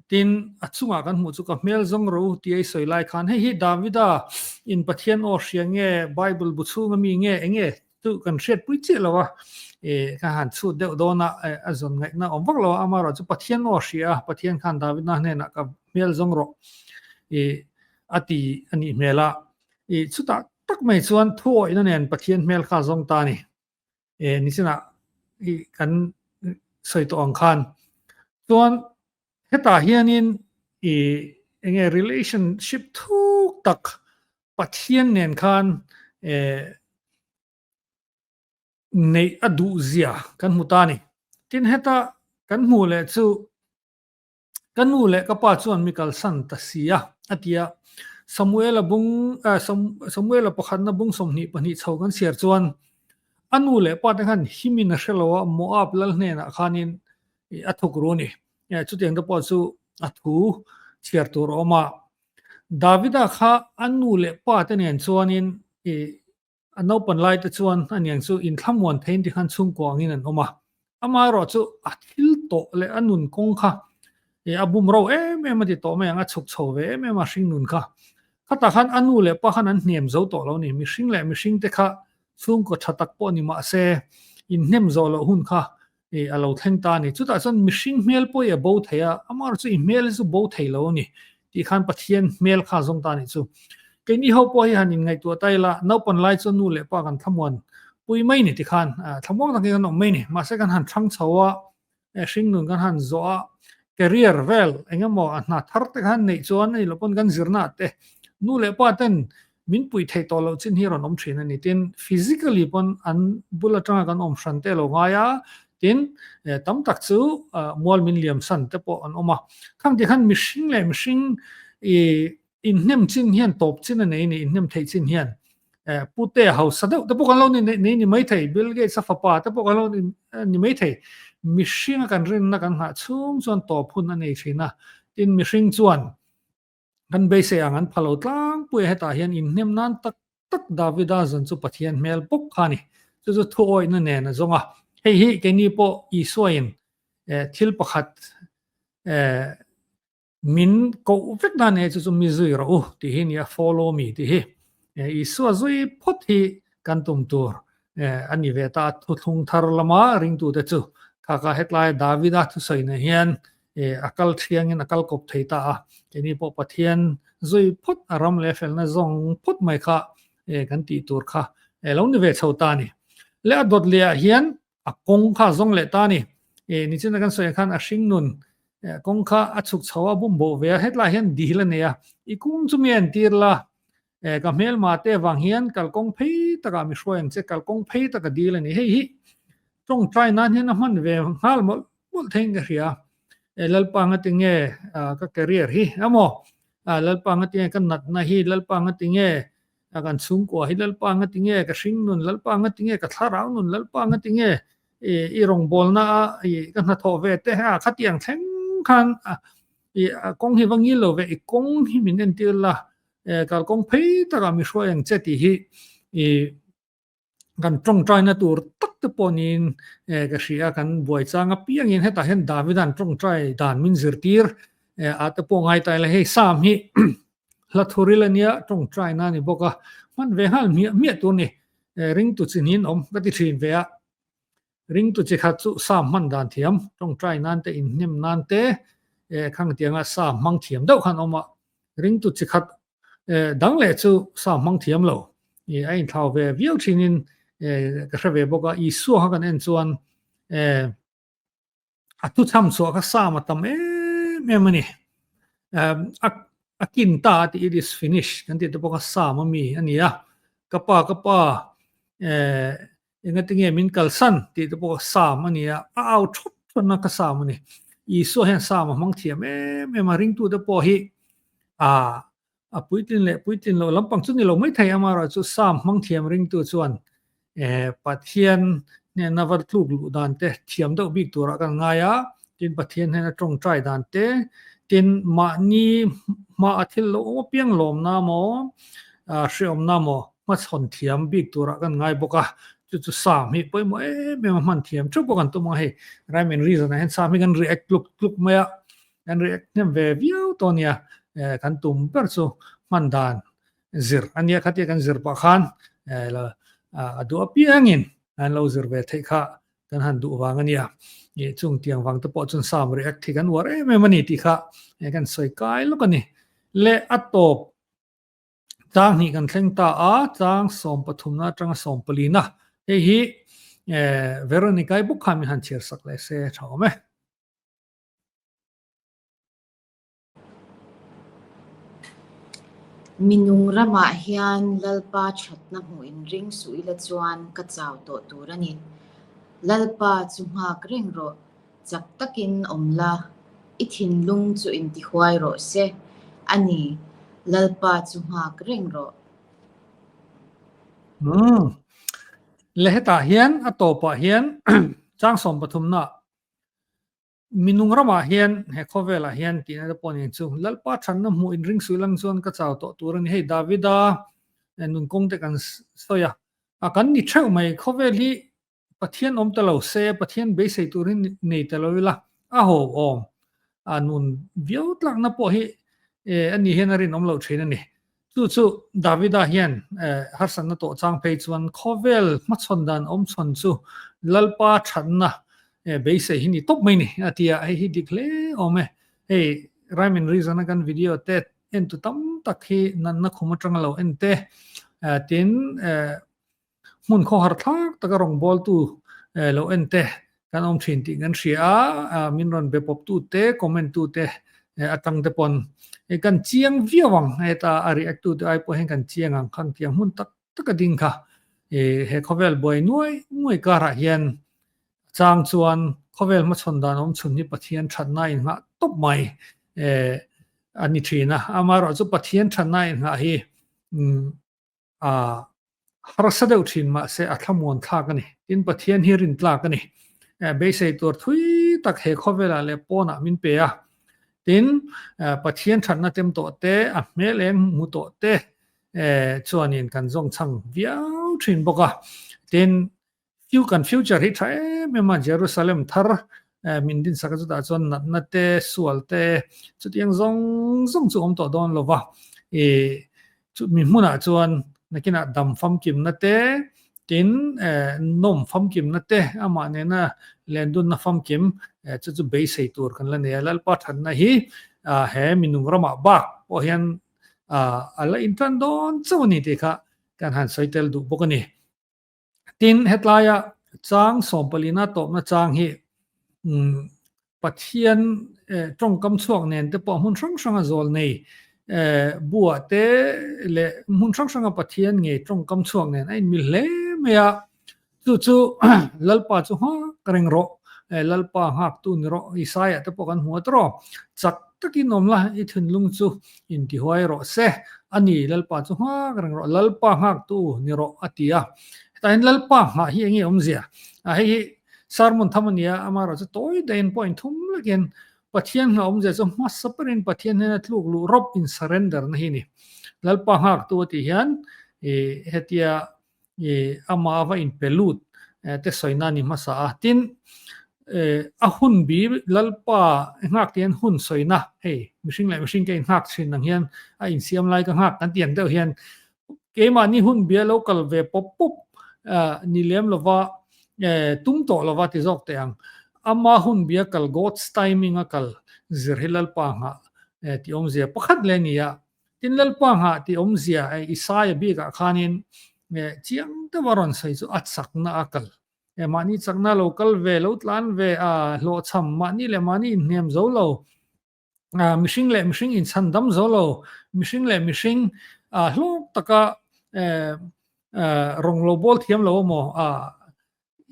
tin a chungah kan hmuh chu ka hmel zawng ro tih a i sawi lai khan hei hi Davida in Pathian aw hria nge Bible bu chhunga mi nge eng nge chu kan hriatpui chiah lo a, ka han chhut deuh dawn a, a zawn ngaihna awm vak lo a, amaherawh chu Pathian aw hria a, Pathian khan Davida hnenah ka hmel zawng rawh a ti a nih hmel a, chutah tak mai chuan thuawihna nen Pathian hmel kha zawng ta a ni. E, nichinah i kan sawi tawh ang khan. Chuan hetah hianin i enge relationship thuk tak Pathian nen khan e, neih a duh zia kan hmu ta a ni. Tin heta kan hmuh leh chu Ka nu leh ka pa chuan mi kalsan ta si a, a ti a. Samuela bung Samuela pakhatna bung 22 chho kan chhiar chuan a nu leh pa te khan himin a hre lo a, Moab lal hnenah khanin a thuk ru a ni. Chutiang te pawh chu a thu chhiar tur a awm a. Davida kha a nu leh pa te nen chuanin A naupan lai te chuan a niang chu inthlamuan theiin ti khan chhungkua angin an awm a. Amaherawh chu a thil tawh leh a nun kawng kha a bum ro em em a ti tawh mai ang, a chhuk chho ve em em a hring nun kha. Khatah khan a nu leh pa khan an hnem zo tawh lo a ni. Mihring leh mihring te kha chhungkaw tha tak pawh ni mah se inhnem zawh loh hun kha I a lo thleng ta a ni. Chutah chuan mihring hmel pawh i a bo thei a, amaherawh chu i hmel hi chu bo thei lo a ni tih khan Pathian hmel kha a zawng ta a nih chu. Keini ho pawh hi han inngaihtuah ta ila, naupan lai chuan nu leh pa kan thlamuan pui mai ni tikhan thlamuang takin kan awm mai ni. Mahse kan han thlang chho a, hringnun kan han zawh a, career vel eng emaw a hna thar te khan neih chuan a ni loh pawn kan zirna ah te nu leh pa ten min puih theih tawh loh chin hi a rawn awm thin a ni. Tin, physically pawn an bul atanga kan awm hran te a lo ngai a, tin, tam tak chu mual min liam san te pawh an awm a. Khang tih khan mihring leh mihring i inhnem chin hian tawp chin a nei a ni, inhnem theih chin hian. Pute hausa deuh te pawh kan lo ni nei ni mai thei, Bill Gates a fapa te pawh kan lo ni mai thei. Mihringa kan rinna kan nghah chhung chuan tawp hun a nei thin a, tin mihring chuan Kan beisei ang an pha lo tlangpui a, hetah hian inhnem nan tak tak Davida zan chu Pathian hmel bawk kha a ni. Chu chu thuawihna nen a zawng a. Hei hi keini pawh Isuain thil pakhat min koh vek nan e, chu chu mi zui rawh u tih hi a ni a, follow me tih hi. Isua zui phawt hi kan tum tur a ni ve ta a, thuthlung thar lama ringtute chu kha kha hetlai Davida thusawina hian a kal thiangin a kal kawp thei ta a, keini pawh Pathian zui phawt a ram leh felna zawng phawt mai kha kan tih tur kha lo ni ve chho ta a ni. Leh a dawt lehah hian a kawng kha a zawng leh ta a ni. Nichina kan sawi ang khan a hringnun kawng kha a chhuk chho a, bum boh ve a, hetlaiah hian dil a nei a, i kung chu mi a entir la, ka hmelma te avang hian kalkawng phei takah mi hruai ang che, kalkawng phei taka dil a ni. Hei hi tawngtai nan hian a hman ve nghal mawlh mawlh theiin ka hria. Lalpa nga tinge ka career hi emaw, Lalpa nga tinge ka natna hi, Lalpa nga tinge kan chhungkua hi, Lalpa nga tinge ka hringnun, Lalpa nga tinge ka thlarau nun, Lalpa nga tinge i rawngbawlna a ka hnathawh ve te a khatiang thleng khan i kawng hi va ngil lo ve, i kawng hi min entir la, kalkawng phei takah mi hruai ang che tih hi i kan tawngtaina tur tak te pawh niin ka hria a, kan buai chang apiangin hetah hian Davida'n tawngtai dan min zirtir a te pawh ngai ta ila hei Psalm hi hla thuril a nia tawngtaina a ni bawk a, hman ve nghal hmiah hmiah tur a ni, ringtu chin hi an awm ka ti thin ve a, ringtu chi khat chu Psalm hman dan thiam tawngtai nan te inhnem nan te khang tianga Psalm hmang thiam deuh khan awm a, ringtu chi khat Dang leh chu sa hmang thiam lo. I a inthlau ve viau thinin ka hre ve bawk a, Isua kha kan en chuan a thuchham chhuah kha Sam a tam em em a ni. A kin ta a tih it is finished kan tih te pawh kha Sam a mi a ni a, ka pa ka pa Engati nge min kalsan tih te pawh Sam a ni a, a au thawt thawtna kha Sam a ni. Isua hian Sam a hmang thiam em em a, ringtute pawh hi a a puitlin leh puitlin loh lampang chu ni lo mai thei amaherawhchu Sam hmang thiam ringtu chuan Pathian hnena va tluk luh dan te thiam deuh bik turah kan ngai a, tin Pathian hnena tawngtai dan te, tin mahni hma a thil lo awm apiang lawmna maw, hreawmna maw hmachhawn thiam bik turah kan ngai bawk a, chu chu Sam hi pawimawh em em a hman thiam theuh bawk an tum ang a, hei rhyme and reason ah hian Sam hi kan react tluk tluk mai a, kan react hnem ve viau tawh a nia, kan tum ber chu hman dan zir a nia khatia kan zir pah khan a duh apiangin an lo zir ve theih kha kan han duh vang a nia, chung tiang vang te pawh chuan Sam react hi kan uar em em a ni tih kha kan sawi kai lawk a ni. Le a tawp Chang hnih kan thleng ta a, chang sawmpathumna atanga sawmpalina. Hei hi Veronica-i bawk khan min han chhiar sak leh se tha awm e. Minung ramah hian Lalpa thatna hmuh inring suh ila chuan ka chau tawh tur a ni. Lalpa chu nghak reng rawh. Chak takin awm la, i thinlung chu intihuai rawh se. A ni, Lalpa chu nghak reng rawh. Umm. Le hetah hian a tawpah hian chang 13 na minung ramah hian he khawvelah hian tihna te pawh nen chu Lalpa thatna hmuh inring suih lang chuan ka chau tawh tur a ni. Hei Davida nunkawng te kan sawi a, a kan ni theuh mai khawvel hi Pathian awm ta lo se, Pathian beisei tur hi nei ta lo ila, a haw awm a nun viau tlakna pawh hi a ni hian a rinawm loh thin a ni. Chu chu Davida hian harsatna tawh chang phei chuan khawvel hmachhawn dan awm chhawn chu Lalpa thatna beisei hi ni tawp mai ni a ti a, hei hi dik hle awm e. Hei Rhyme and Reason a kan video te en tu tam tak hi natna khum atanga lo en te tin Hmun khawhar thlak taka rawngbawltu lo en te kan awm thin tih kan hria a, min rawn be pawp tu te, comment tu te atang te pawn kan chiang viau ang heta a react tu te ai pawh hian kan chiang ang khang tiang hmun tak tak a ding kha he khawvel buai nuai nuai karah hian chang chuan khawvel hmachhawn dan awm chhun hi Pathian thatna in nghah tawp mai a ni thin a, amaherawhchu Pathian thatna in nghah hi A harsa deuh thin mahse a thlamuan thlak a ni. Tin, Pathian hi rin tlak a ni. Beisei tur thui tak he khawvelah leh pawnah min pe a. Tin, Pathian thatna tem tawh te, a hmel eng hmu tawh te chuanin kan zawng chhang viau thin bawk a. Tin, Few kan future hi tha em em a, Jerusalem thar min din sak a chutah chuan natna te, sual te chutiang zawng zawng chu awm tawh dawn lo va. I chu mi hmunah chuan nakinah dam famkimna te, tin nawm famkimna te, amah nena lendunna famkim chu chu beisei tur kan la nei a. Lalpa thatna hi he minung ramah bak pawh hian a la intan dawn chauh a ni tih kha kan han sawi tel duh bawk a ni. Tin, hetlaia chang sawmpalina tawpna chang hi Pathian tawngkam chhuak nen te pawh hmun hrang hranga zawl nei bua te leh hmun hrang hranga Pathian ngei tawngkam chhuak nen a inmil hle mai a. Chu chu Lalpa chu nghak reng rawh, Lalpa nghaktu ni rawh, Isaiah te pawh kan hmu a tawh. Chak takin awm la, i thinlung chu intihuai rawh se. A ni, Lalpa chu nghak reng rawh, Lalpa nghaktu ni rawh, a ti a. Hetah hian Lalpa nghah hi enge awmzia? A hei hi sermon tham a ni a, amaherawh chu tawi daihin point thum lekin Pathian nghah awmzia chu hmasa berin Pathian hnena tluk luh rawp in surrender na hi a ni. Lalpa nghaktu a tih hian i hetia i amah va inpe lut te sawina a ni hmasa a. Tin, a hun bi Lalpa nghak tih hian hun sawina, hei mihring leh mihring ka inghak thin ang hian a insiam lai ka nghak kan tih ang deuh hian keimahni hun bia lo kal ve pawp pawp ni lem lova tum tawh lova ti zawk teh ang. Ama hun bia kal God's timing a kal zir hi Lalpa nghah tih awmzia pakhat leh a ni a. Tin Lalpa nghah tih awmzia Isaia bikah khanin. Chiang deuha rawn sawi chu a chakna a kal. Mahni chakna lo kal ve, lo tlan ve a hlawhchham, mahni leh mahni inhnem zo lo, mihring leh mihring inchhan dam zo lo, mihring leh mihring hlawk taka rawng lo bawl thiam lo emaw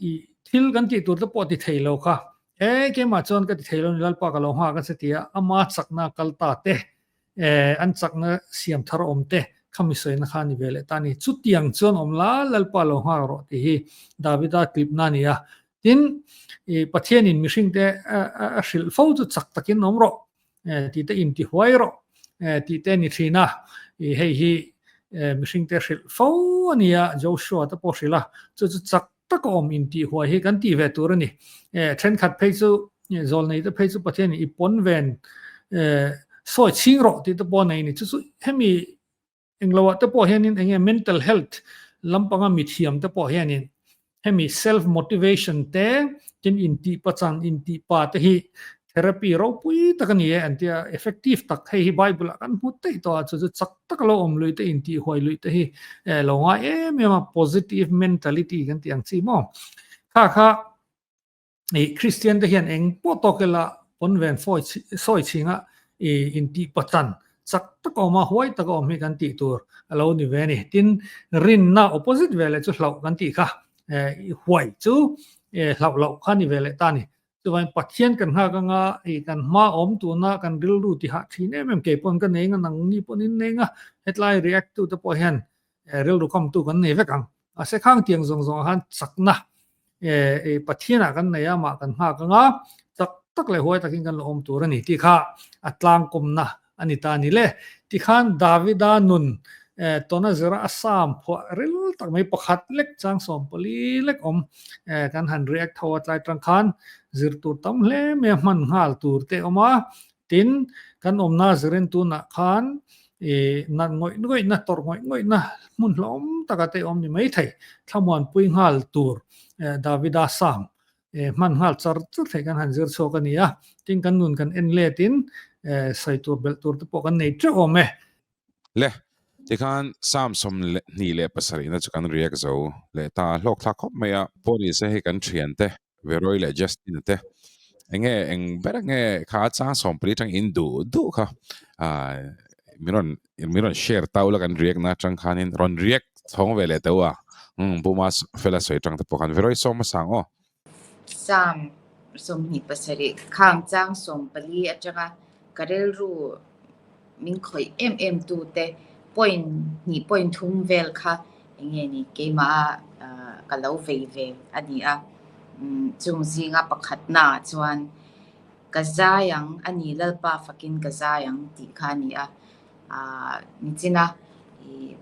i thil kan tih tur te pawh ti thei lo kha. E keimah chuan ka ti thei lo ni Lalpa ka lo nghak a che tia ama chakna kal ta te an chakna siam thar awm te khami sawina kha ni ve leh ta ni. Chutiang chuan awm la Lalpa lo nghak rawh tih hi Davida tlipna a ni a. Tin, i Pathianin mihring te a hrilh fo chu chak takin awm rawh tih te inti huai rawh tih te a ni thin a. I hei hi mihring te hrilh fo a ni a, Joshua te pawh hrilh a, chu chu chak taka awm intih huai hi kan tih ve tur a ni. Thenkhat phei chu zawlnei te phei chu Pathianin i pawn ven sawi chhing rawh tih te pawh a nei a ni. Chu chu hemi Engloah te pawh hianin enge mental health lampanga mithiam te pawh hianin hemi self motivation te tin intih pachang intih pa te hi therapy ropui tak a ni e an tia effective tak hei hi bible ah kan hmu daih tawh a chu chu chak tak lo awm lui te intih huai lui te hi lo ngai em em a positive mentality kan tih ang chi maw kha kha I Kristian te hian eng pawh tawk ila pawn ven fawi sawi chhinga i intih patan chak tak a awm a, huai tak a awm hi kan tih tur a lo ni ve a ni. Tin, rinna opposite ve leh chu hlauh kan tih kha i huai chu hlauh loh kha ni ve leh ta a ni. Chuvangin Pathian kan nghak anga i kan hma awm tuna kan rilru ti hah thin em em kei pawn ka nei anga nangni pawn in nei anga hetlai react tu te pawh hian rilru kamtu kan nei vek ang. Mahse khang tiang zawng zawng ah khan chakna Pathianah kan nei a, amah kan nghak anga chak tak leh huai takin kan la awm tur a ni tih kha a tlangkawmna a ni ta a ni le. Tikhan Davida nun tawna zira a sam phuah ril tak mai pakhat lek chang 14 lek awm kan han react ho a tlai tang khan zir tur tam hle mai a hman nghal tur te awm a. Tin, kan awmna zirin tunah khan nat ngawih ngawihna, tawrh ngawih ngawihna hmun hlawm taka te awm ni mai thei. Thlamuanpui nghal tur Davida Sam hman nghal char char thei kan han zir chhuak a ni a. Tin, kan nun kan en letin sawi tur belh tur te pawh kan nei teuh awm e. Le, tikhan Sam 27na chu kan react zo leh ta a, hlawk thlak khawp mai a. Pawh ni se hei kan thiante Veroy leh Justin te enge eng ber nge kha chang 14 tang in duh duh kha min rawn min rawn share ta ula kan react na tang khanin rawn react chhawng ve leh teuh a um Puma fela sawi tang te pawh khan Veroy sawm hmasa ang aw. Sam 27 khang chang 14 atanga ka rilru min khawih em em tu te point hnih point thum vel kha enge ni keimah a ka lo vei ve a ni a. Chung zinga pakhatna ah chuan ka zai ang a ni Lalpa fakin ka zai ang tih kha a ni a. Nichina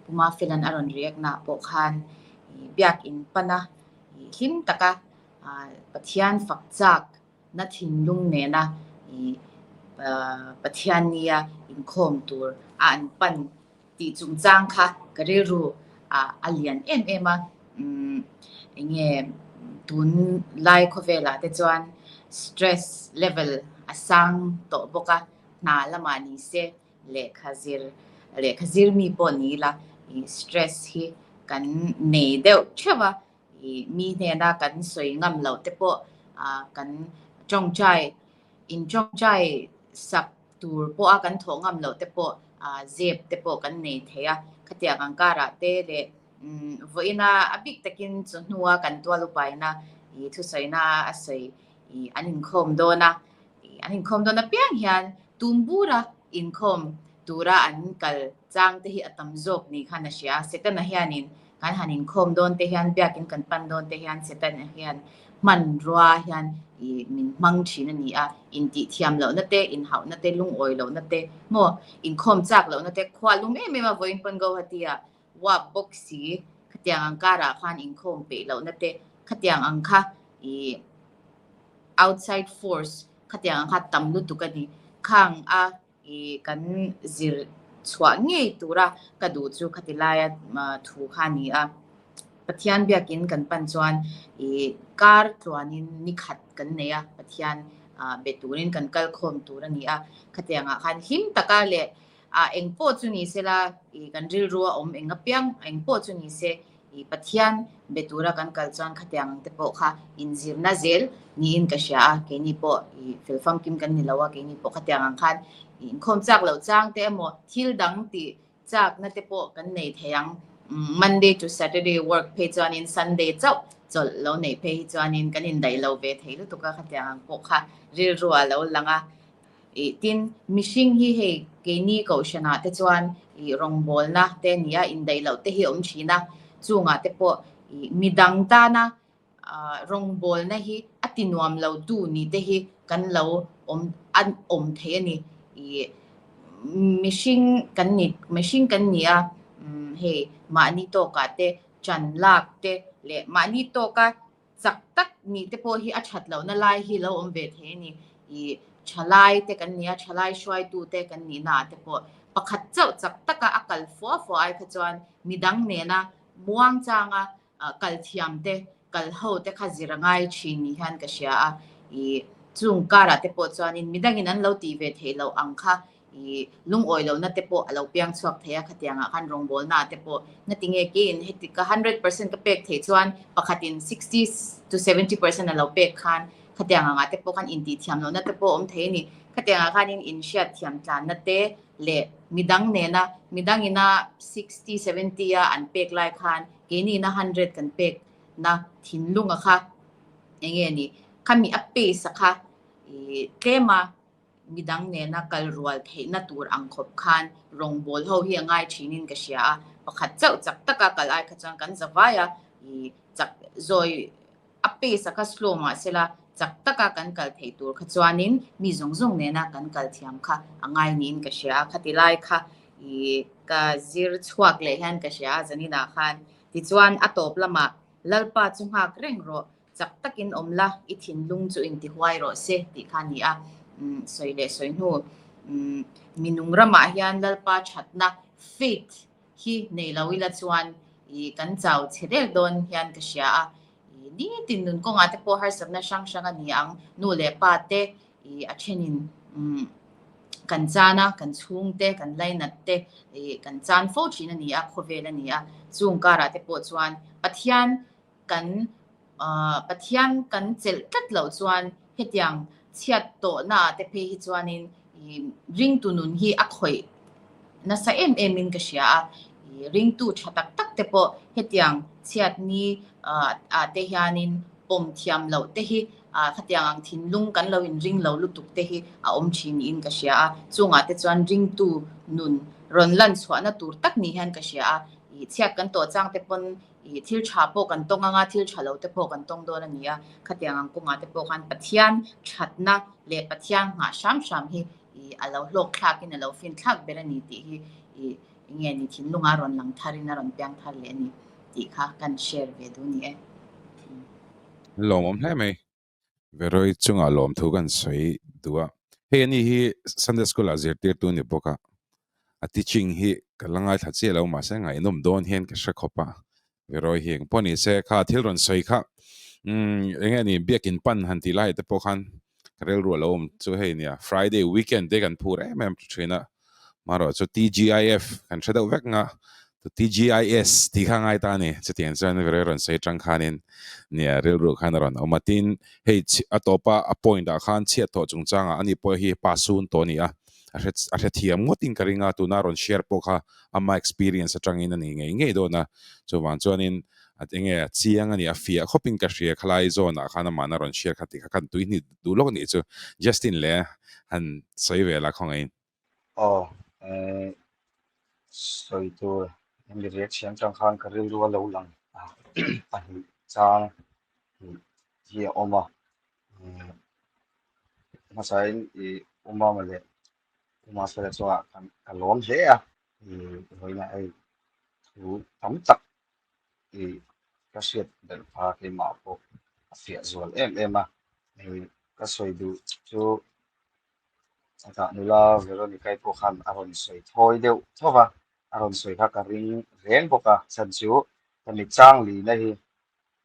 Puma Felan a rawn react na pawh khan biakin pana hlim taka Pathian fak chak na thinlung nena Pathian nia inkhawm tur a an pan tih chungchang kha ka rilru a lian em em a. Enge tun lai khawvelah te chuan stress level a sang tawh bawk a, hna lamah ni se lehkha zir lehkha zir mi pawh ni ila stress hi kan nei deuh theuh a. Mi hnena kan sawi ngam loh te pawh kan tawngtai in tawngtai sak tur pawha kan thawh ngam loh te pawh zep te pawh kan nei thei a. Khatiang ang karah te leh vawiina a bik takin chu hnua kan tual upaina thusawina a sawi an inkhawm dawn a. An inkhawm dawn apiang hian tum bura inkhawm tura an kal chang te hi a tam zawk ni khan a hria. Setana hianin kan han inkhawm dawn te hian biakin kan pan dawn te hian Setana hian hmanrua hian min hmang thin a ni a. Intih thiam lohna te, inhauhna te, lungawi lohna te maw inkhawm chak lohna te khua lum em em a vawiin pawn Guwahati ah uap bawk si khatiang ang karah khan inkhawm peih lohna te khatiang ang kha ih outside force khatiang ang kha tam lutuk a ni. Khang a ih kan zir chhuah ngei tura ka duh chu khati laia thu kha a ni a. Pathian biakin kan pan chuan ih kar tluanin ni khat kan nei a, Pathian be turin kan kal khawm tur a ni a. Khatiang ah khan hlim taka leh eng pawh chu ni sela ih kan rilru a awm eng apiang eng pawh chu ni se. I Pathian be tura kan kal chuan khatiang ang te pawh kha inzirna zel niin ka hria a, keini pawh i fel famkim kan ni lo a, keini pawh khatiang ang khan i inkhawm chak loh chang te emaw thil dang tih chakna te pawh kan nei thei ang. Monday to Saturday work phei chuanin Sunday chauh chawlh lo neih phei hi chuanin kan indaih lo ve thei lutuk a, khatiang ang pawh kha rilru a lo lang a. Ih tin, mihring hi hei keini kohhranah te chuan ih rawngbawlna te a ni a, indaih loh te hi a awm thin a, chungah te pawh ih midang tana ah rawngbawlna hi a ti nuam lo tu ni te hi kan lo awm an awm thei a ni. Ih mihring kan ni mihring kan ni a, umm hei mahni tawkah te chan lak te leh mahni tawka Chak tak nih te pawh hi a that lohna lai hi lo awm ve thei a ni. Ih, thalai te kan ni a, thalai hruaitu te kan nihna ah te pawh pakhat chauh chak taka a kal fua fua ai kha chuan midang nena muang changa kal thiam te, kal ho te kha zir a ngai thin ni hian ka hria a. Ih, chung karah te pawh chuanin midangin an lo tih ve theih loh ang kha I lungawi lohna te pawh a lo piang chhuak thei a, khatiangah khan rawngbawlna te pawh ngatinge keiin heti ka 100% ka pek theih chuan pakhatin 60 to 70% a lo pek khan khatiang angah te pawh khan intihthiam lohna te pawh a awm thei a ni. Khatiangah khanin inhriat thiam tlanna te leh midang nena midang ina 60 70 a an pek lai khan keini ina 100 kan pek na thinlunga kha enge ni khami a pace a kha i tlem a Midang nena kal rual theihna tur ang khawp khan rawngbâwl ho hi a ngai ṭhinin ka hria a, pakhat chauh chak taka kal ai kha chuan kan za vai a, i chak zawi a pace a kha slow mah sela chak taka kan kal theih tur kha chuanin mi zawng zawng nena kan kal thiam kha a ngai niin ka hria a, khati lai kha i ka zir chhuak leh hian ka hria a zaninah khan tichuan a tawp lamah Lalpa chu nghak reng rawh. Chak takin awm la, i thinlung chu intihuai rawh se tih kha a ni a. Sawi leh sawi hnu, minung ramah hian Lalpa thatna, faith, hi nei lo ila chuan kan chau chhe del dawn hian ka hria a. Nitin nun kawngah te pawh harsatna hrang hrang a ni ang, nu leh pa te a thenin kan chan a, kan chhungte, kan lainat te kan chan fo thin a ni a, khawvel a ni a. Chung karah te pawh chuan Pathian kan Pathian kan chelh tlat loh chuan hetiang chhiat tawhna ah te phei hi chuanin ringtu nun hi a khawih nasa em em in ka hria a, ringtu tha tak tak te pawh hetiang chhiat ni ah te hianin pawm thiam loh te hi khatiang ang thinlung kan lo inring lo lutuk te hi a awm thin niin ka hria a, chungah te chuan ringtu nun rawn lan chhuahna tur tak ni hian ka hria a, chhiat kan tawh chang te pawn I thil tha pawh kan tawng anga thil tha lo te pawh kan tawng dawn a ni a, khatiang ang kawngah te pawh khan Pathian thatna leh Pathian nghah hram hram hi i a lo hlawk thlakin a lo fin thlak ber a ni tih hi i enge ni thinlunga rawn lang tharin a rawn piang thar leh a ni tih kha kan share ve duh a ni e. Lawmawm hle mai. Veroi chungah lawmthu kan sawi duh a, hei ani hi Sunday School ah zirtirtu a ni bawk a, a teaching hi ka la ngaithla chiah lo mahse ngaihnawm dawn hian ka hre khawp a, Veroi hi engpawh ni se kha thil rawn sawi kha umm eng nge ni biakin pan han tih lai te pawh khan ka rilru a lo awm chu hei nia Friday weekend te kan phur em em thin a, Marawh chu TGIF kan hre deuh vek nga, TGIS tih kha ngai ta a ni. Chutiang chuan Veroi rawn sawi atang khanin nia rilru khan a rawn awm a. Tin, hei a tawpa a point ah khan chhiat tawh chungchangah ani pawh hi pa sun tawh a ni a, a hre a hrethiam ngawtin ka ring a, tuna rawn share pawh kha ama experience atangin a ni ngei ngei dawn a. Chuvang chuanin a enge a chiang a ni, a fiah khawpin ka hria khalai zawnah khan amahna rawn share kha tih kha kan tuihnih duh lawk nih chu Justin leh han sawi ve la khawngaihin. Aw, eh, sawi tur hemi reaction atang khan ka rilru a lo lang pahnih chang hi a awm a, eh, hmasain i Umama leh Umasela chungah kan ka lawm hle a, i vawiina hei thu tam tak i ka hriat belh kha keimah pawh a fiah zual em em a, hei ka sawi duh chu Chutah nula Veronica-i pawh khan a rawn sawi thawi deuh tho va, a rawn sawi kha ka ring reng bawk a, chhan chu ka mit chang lina hi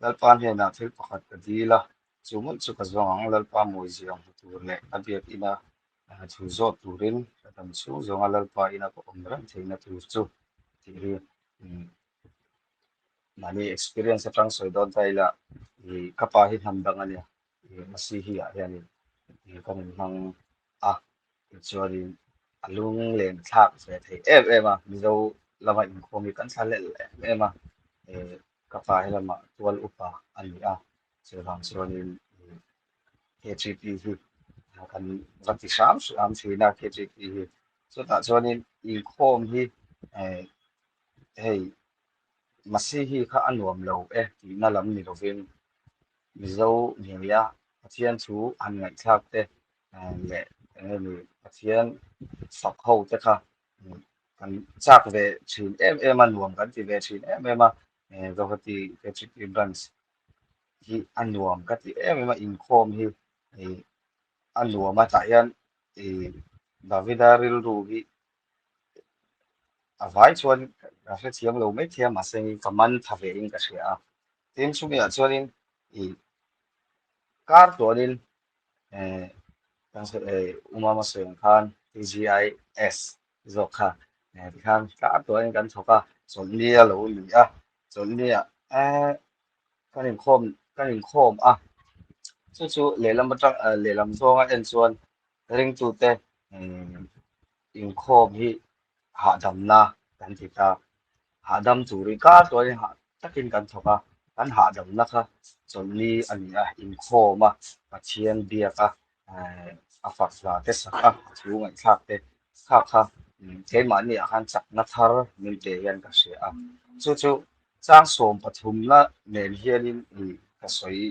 Lalpa hnenah thil pakhat ka dil a, chu mawlh chu ka zawng ang, Lalpa mawizia hmu tur leh a biak ina thu zawt turin ka dam chhung zawnga Lalpa ina ka awm reng theihna tur chu tih hi. Mahni experience atang sawi dawn ta ila ih ka pa hi hnam dang a nia ih Masihi ah hianin ih kan inhmang a tichuanin a lung len thlak ve thei em em a Mizo lama inkhawm hi kan thla lel em em a ih ka pa he lamah tual upa a ni a chuvang chuanin ih K3P hi kan va ti hram hram thin a K3P hi chutah chuanin inkhawm hi eh hei Masihi kha a nuam lo e tihna lam ni lovin Mizo ngeia Pathian thu han ngaihthlak te leh eng nge ni Pathian fak ho te kha kan chak ve thin em em a, nuam kan ti ve thin em em a, Guwahati KTP Branch hi a nuam ka ti em em a, inkhawm hi a nuam a, tah hian Davida rilru hi a vai chuan ka hrethiam lo mai thei a mahse ka man tha ve in ka hria a tin chumi ah chuanin ih kar tluanin eh Uma hmasa ang khan TGIS zawk kha eh tikhan kar tluanin kan thawk a chawlhni a lo ni a chawlhni ah eh kan inkhawm kan inkhawm a chu chu lehlam atang lehlam zawnga en chuan ringtute inkhawm hi hahdamna kan ti ta. Hahdam turin kar tuahin hah takin kan thawk a, kan hahdamna kha chawlhni a ni a, inkhawm a, Pathian biak a, a fak hla te sak a, a thu ngaihthlak te kha kha keimahni ah khan chakna thar min pe hian ka hria a. Chu chu chang 13na nen hianin ka sawi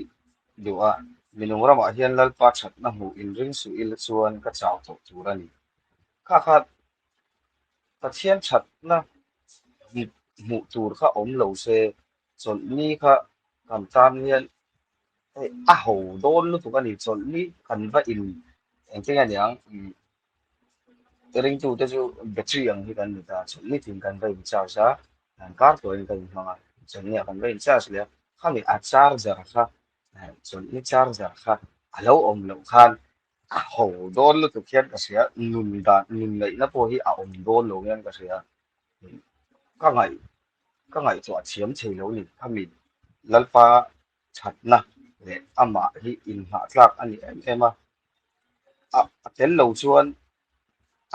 duh a, minung ramah hian Lalpa thatna hmuh inring suh ila chuan ka chau tawh tur a ni. Kha kha Pathian thatna hmuh tur kha awm lo se, chawlhni kha kan tan hian hei a ho dawn lutuk a ni. Chawlhni kan va in engtin nge niang ringtute chu battery ang hi kan ni ta, chawlhni tin kan va in charge a, kar tluahin kan inhmang a, chawlhniah kan va in charge leh a, khami a charger kha chawlhni charger kha a lo awm loh khan a ho dawn lutuk hian ka hria, nun dan nun ngaihna pawh hi a awm dawn lo hian ka hria, ka ngaih ka ngaihtuah thiam thei lo ni, khami Lalpa thatna leh amah hi inhnah tlak a ni em em a, a tel lo chuan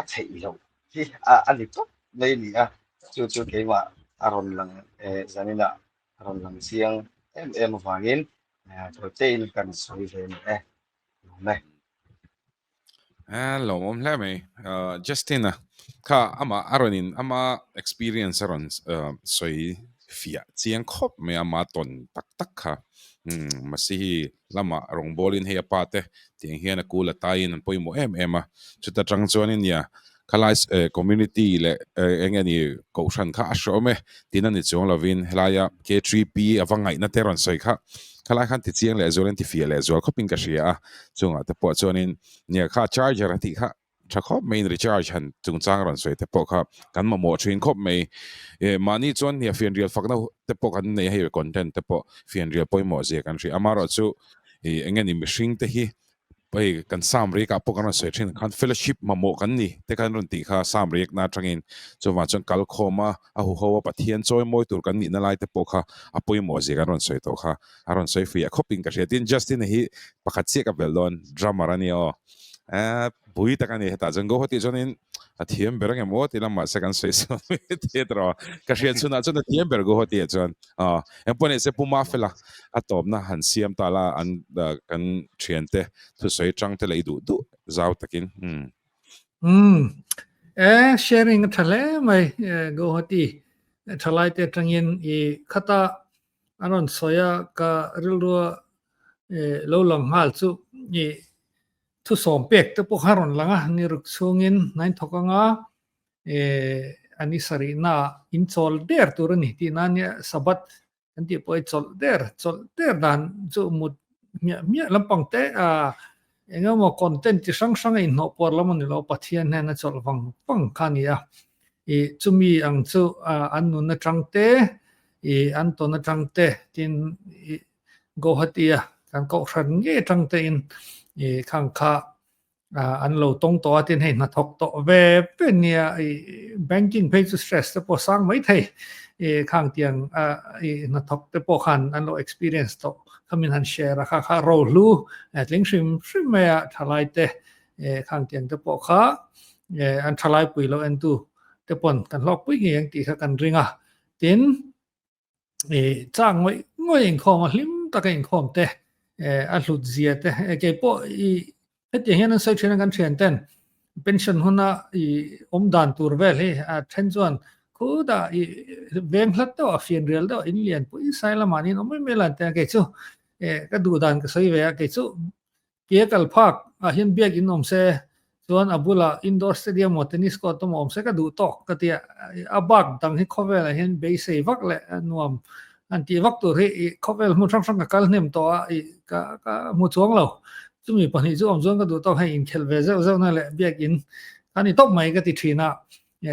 a theih loh hi a ni tawp mai a ni a, chu chu keimah a rawn lang zaninah a rawn lang chiang em em avangin tawitein kan sawi ve a ni e, lawm e. Lawmawm hle mai. Justin a kha amah a rawn in ama experience a rawn sawi fiah chiang khawp mai a, ama tawn tak tak kha. Masihi lamah rawngbawlin hei a pa te tiang hian a kul a taiin an pawimawh em em a. Chuta tang chuanin nia khalai community leh eng nge ni kohhran kha a hreawm e tiin a ni chuang lovin helaia K3P a va ngaihna te rawn sawi kha khalai khan ti chiang leh zualin ti fiah leh zual khawpin ka hria a chungah te pawh chuanin nia kha charger a tih kha tha khawp maiin recharge han chungchang rawn sawi te pawh kha kan mamawh thin khawp mai e mahni chuan nia fianrial fakna te pawh kan nei a hei content te pawh fianrial pawimawh zia kan hria amaherawhchu ih eng nge ni mihring te hi Hei kan Psalm riakah pawh kan rawn sawi thin khan fellowship mamawh kan ni te khan rawn tih kha Psalm riakna atangin chuvang chuan kal khawm a, a huho a Pathian chawi mawi tur kan nihna lai te pawh kha a pawimawh zia kan rawn sawi tawh kha a rawn sawi fiah khawpin ka hria. Tin Justin-a hi pakhat chiah ka belh dawn drummer a nia aw. Eeh pui tak a ni hetah chuan Guwahati chuanin a thiam ber angem aw ti lam mahse kan sawi sawi mai thei tawh a, ka hriat chhunah chuan a thiam ber Guwahati ah chuan. Aw, engpawh ni se Pu Mafela a tawpna han siam ta la an kan thiante thusawi tang te leh i duh duh zau takin. Umm. Umm. E sharing a tha hle mai Guwahati thalai te atangin i khata a rawn sawi a ka rilrua lo lang nghal chu i thusawm pek te pawh kha rawn lang a ni ruk chhungin hnain thawk anga a ni sarihna in chawl der tur a ni tih nan nia Sabbath kan tih pawh hi chawlh der chawlh der dan chu mut hmiah hmiah lampang te a eng emaw content chi hrang hrang a inhnawh puar lam a ni lo Pathian hnena chawlh vang vang kha a ni a ih chumi ang chu an nun atang te ih an tawn atang te tin ih Guwahati a kan kohhran ngei atang te in ih khang kha an lo tawng tawh a tin hei hnathawk tawh ve ve nia ih. banking phei chu stress te pawh sang mai thei i khang tiang a i hnathawk te pawh khan an lo experience tawh kha min han share a kha kha rohlu tling hrim hrim mai a thalai te khang tiang te pawh kha an thalai pui lo en tu te pawn kan hlawk pui ngei ang tih kha kan ring a tin i chak ngawih ngawih inkhawm a hlim taka inkhawm te a hlut zia te kei pawh i hetiang hian an sawi thin a kan thian ten pension huna i awm dan tur vel hi a then chuan khudah i veng hlat deuh a fian rial deuh in lian pui sai lamah niin awm mai mai lan te a kei chu ka duh dan ka sawi ve a kei chu Ke kal phak ah hian biakinn awm se chuan a bulah indoor stadium maw tennis court emaw awm se ka duh tawk ka ti a, a bak dang hi khawvel ah hian beisei vak leh nuam an tih vak tur hi ih khawvel hmun hrang hrang ka kal hnem tawh a ih ka ka hmu chuang lo. Chumi pahnih chu awm chuan ka duh tawk hei inkhelh ve zeuh zeuh na leh biakinn a ni tawp mai ka ti thin a,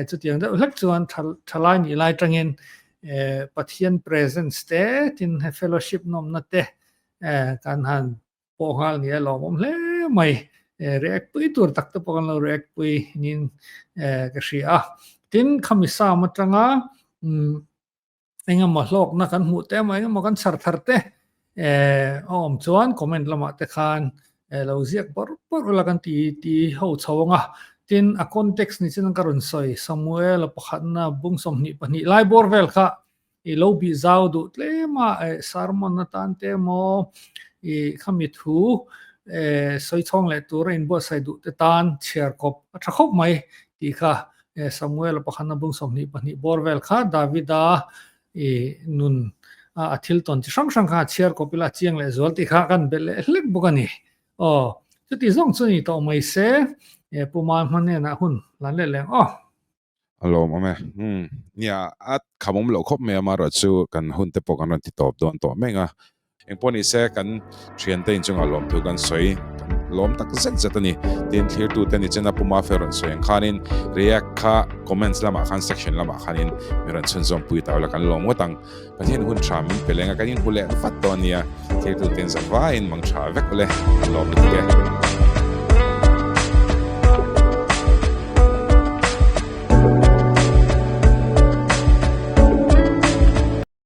chutiang deuh hlek chuan tha thalai nih lai tangin Pathian presence te tin fellowship nawmna te kan han pawh nghal nia lawmawm hle mai react pui tur tak te pawh kan lo react pui niin ka hria a tin khami sam atanga engemaw hlawkna kan hmuh te emaw engemaw kan chhar thar te a awm chuan comment lamah te khan lo ziak bawrh bawrh ula kan ti ti ho chho anga tin a context ni chin ka rawn sawi Samuel a pakhatna bung 22 lai bawr vel kha I lo bih zau duh tlem a, sermon atan te emaw i khami thu sawi chhawng leh tur a inbuatsaih duh te tan chhiar kawp a tha khawp mai tih kha Samuel a pakhatna bung 22 bawr vel kha Davida i nun a thil tawn chi hrang hrang kha chhiar kawp ila chiang leh zual tih kha kan belh leh hlek bawk a ni. Aw, chuti zawng chu ni tawh mai se, Puma hma hnenah hun lan leh leng aw. A lawm awm e. Umm. Nia, a kham awm loh khawp mai a, amaherawh chu kan hun te pawh kan rawn ti tawp dawn tawh mek a. Engpawh ni se, kan thiante inchungah lawmthu kan sawi, kan lawm tak zet zet a ni. Tin, thlirtute ni chen a Pu Mafia rawn sawi ang khanin react kha comments lamah khan section lamah khanin min rawn chhunzawm pui ta ula kan lawm ngawt ang. Pathian hun tha min pe leng a, kan inhmu leh vat dawn nia. Thlirtute in zavaiin mang tha vek ule, kan lawm lutuk e.